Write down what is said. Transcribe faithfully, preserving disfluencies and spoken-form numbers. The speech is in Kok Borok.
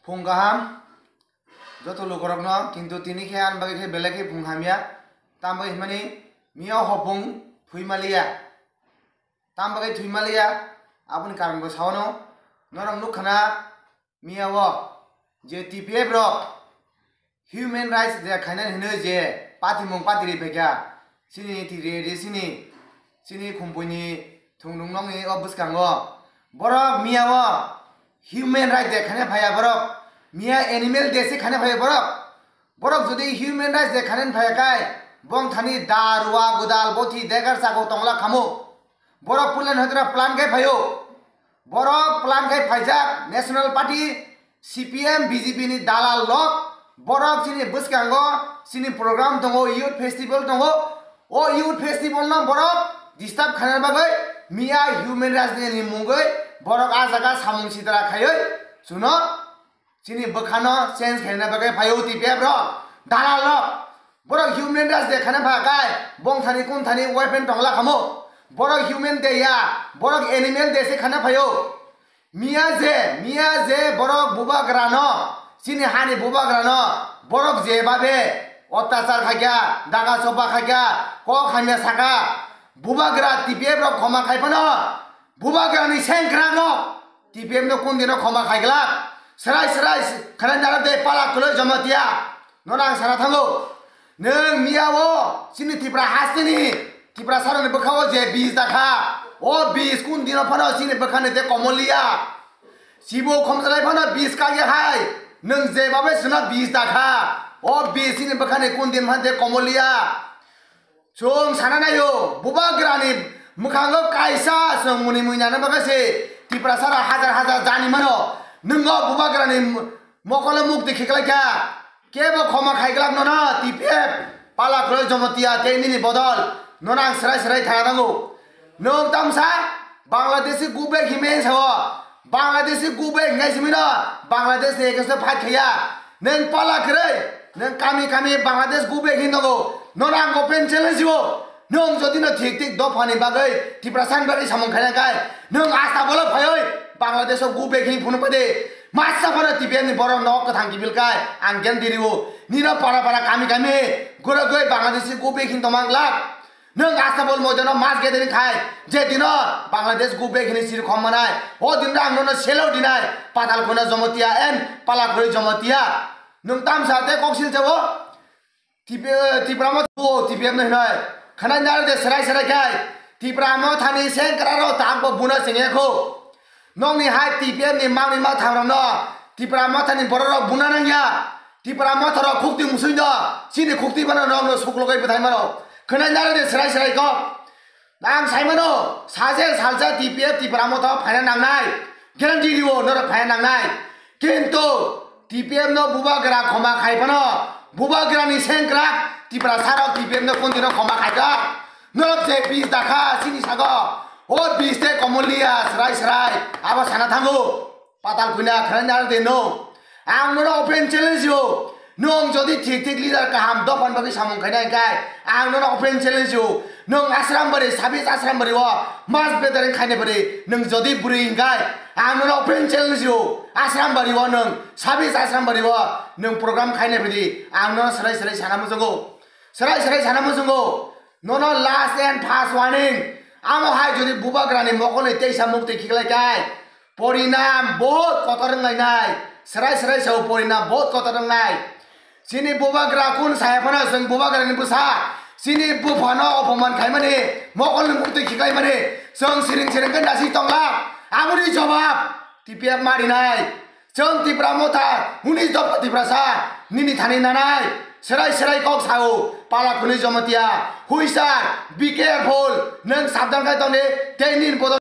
Phung kaham joto lukurokno, kintu tini khe ani bagwi khe belai khe phung hamya. Tamo bagwi hwnmani miya hopung thwi maliya. Tamo bagwi thwi maliya, aboni karon bo saono. Norok nukha na miya o je T P F rok human rights je khainani hwnwi je patimung patiri phaikha, chini tiri sini, chini khumpui ni thwngdung nokni o bwskango. Borok miya o human rights je khaina phaiya borok, miya animal day se khaina phaiya borok. Borok jodi human rights je khaina phaiya khai, bongthani da, rua, godal, bothi, degar, chakok tongla khamu. Borok pulan hoitra plan khai phaio. Borok plan khai phaijak National Party, C P M, B J P ni dalal lok. Borok chini bwskango chini program tongo, youth festival tongo. O youth festival no borok disturb khaina bagwi miya human rights day ni mungwi borok a jaga samung sitra khaiwi chuno chini bwkhano change khaina bagwi phaio T P F rok, dalal rok. Borok human rights day khaina pha khai, bongthani kunthani weapon tongla khamu. Borok human day ya, borok animal day se khaina phaio. Miya je, miya je borok bubagrano, chini hani bubagrano, borok je babe otyachar khaikha, daga choba khaikha, kok hamya saka, bubagra T P F rok khoma khai phano, bubagrani sengkrak rok T P F no kun dino khoma khaiglak? Srai srai khana naro de pala kwlwi Jamatia. Nono ang sana thango. Nwng miya o chini Tipra hasteni, Tipra saroni bwkha o je bis dakha, o bis kun dino phano chini bwkhani de komoliya. Chibo khomjalai phano bis kagya hai. Nwng je babe sino bis dakha, o bis chini bwkhani kun din phano de komoliya. Chwng sana naio, bubagrani mwkhango kaisa chwng muni mui nana bagwi se Tiprasara hajar hajar jani mano. Nwng o bubagrani m-, mokolo mukti khiklaikha. Kebo khoma khaiglak nono T P F, pala kwlwi Jamatia tei nini bodol. Nono ang srai srai thana nango. Nwng tamsa Bangladeshi go back himwi sao. Bangladeshi go back hingai simi no Bangladesh ni ekhe fight khaiya. Nwng pala kwrwi, nwng kami kami Bangladesh go back hin tongo. Nono ang open challenge o. Nwng jodi no thik thik dophani bagwi Tiprasa ni bagwi samung khaina khai, nwng asta bolo phaiwi Bangladesh o go back hin phunuk pade. Masa phano T P F ni borok nok kwthang kibil khai ang guarantee rio. Nino para para kami kami gura goi Bangladeshi go back hin tongma glak. Nwng Astabol moidano mass gathering khai, je dino Bangladesh go back hini siri khom manai, o dino ang nono selo dinai, Patal Khuna Jamatia and Palakhuri Jamatia. Nwng tamsa tei kok silsa o Tip-, Tipra Motha o T P F no hinoi. Khwnai naro de serai serai khai, Tipra Mothani sengkra rok tak bo buna sengya kho. Nokni hai T P F ni mangni ma thangrokno, Tipra Mothani bororok buna nangya. Tipra Motharok khukti musui no, chini khukti bano nokno suklogoi bwthai mano. Khwnai naro de serai serai kok. Ang sai mano, sajel salsa T P F Tipra Motha phaina nangnai. Guarantee rio norok phaina nangnai. Kintu T P F no bubagra khoma khai phano, bubagrani sengkrak Tiprasarok T P F no kondino khoma khaijak. Norok je bis dakha chini sago, o bis tei komoliya srai srai abo sana thango. Patal Khuna khwnai naro de no. Ang nono open challenge o. Nwng jodi thik thik leader kaham dophani bagwi samung khaina hwnkhe, ang nono open challenge o. Nwng Asrambari, sabis Asrambari o mas bedaring khaina bari, nwng jodi bwrwi hwnkhe, ang nono open challenge o. Asrambari o nwng, sabis Asrambari o nwng program khaina bari, ang nono serai serai sana muchungo. Serai serai sana muchungo. Nono last and first warning. Amo hai jodi bubagrani mokolni teisa mukti khiklai kai, porinam bahut kotor wnglainai. Serai serai sao porinam bahut kotor wngnai. Chini bubagra kun saya phano chwng bubagrani bwsa. Chini buphano opoman khaimani, mokolni mukti khiklaimani. Chwng siring siring khe nasi tongla. Aboni jobab T P F ma rinai. Chwng Tipra Motha, hwnwi dopha Tiprasa, nini thani nanai, serai serai kok sao, Palakhuni Jamatia, huisar, be careful, nwng sabdan khai tongdi, tei nini bodol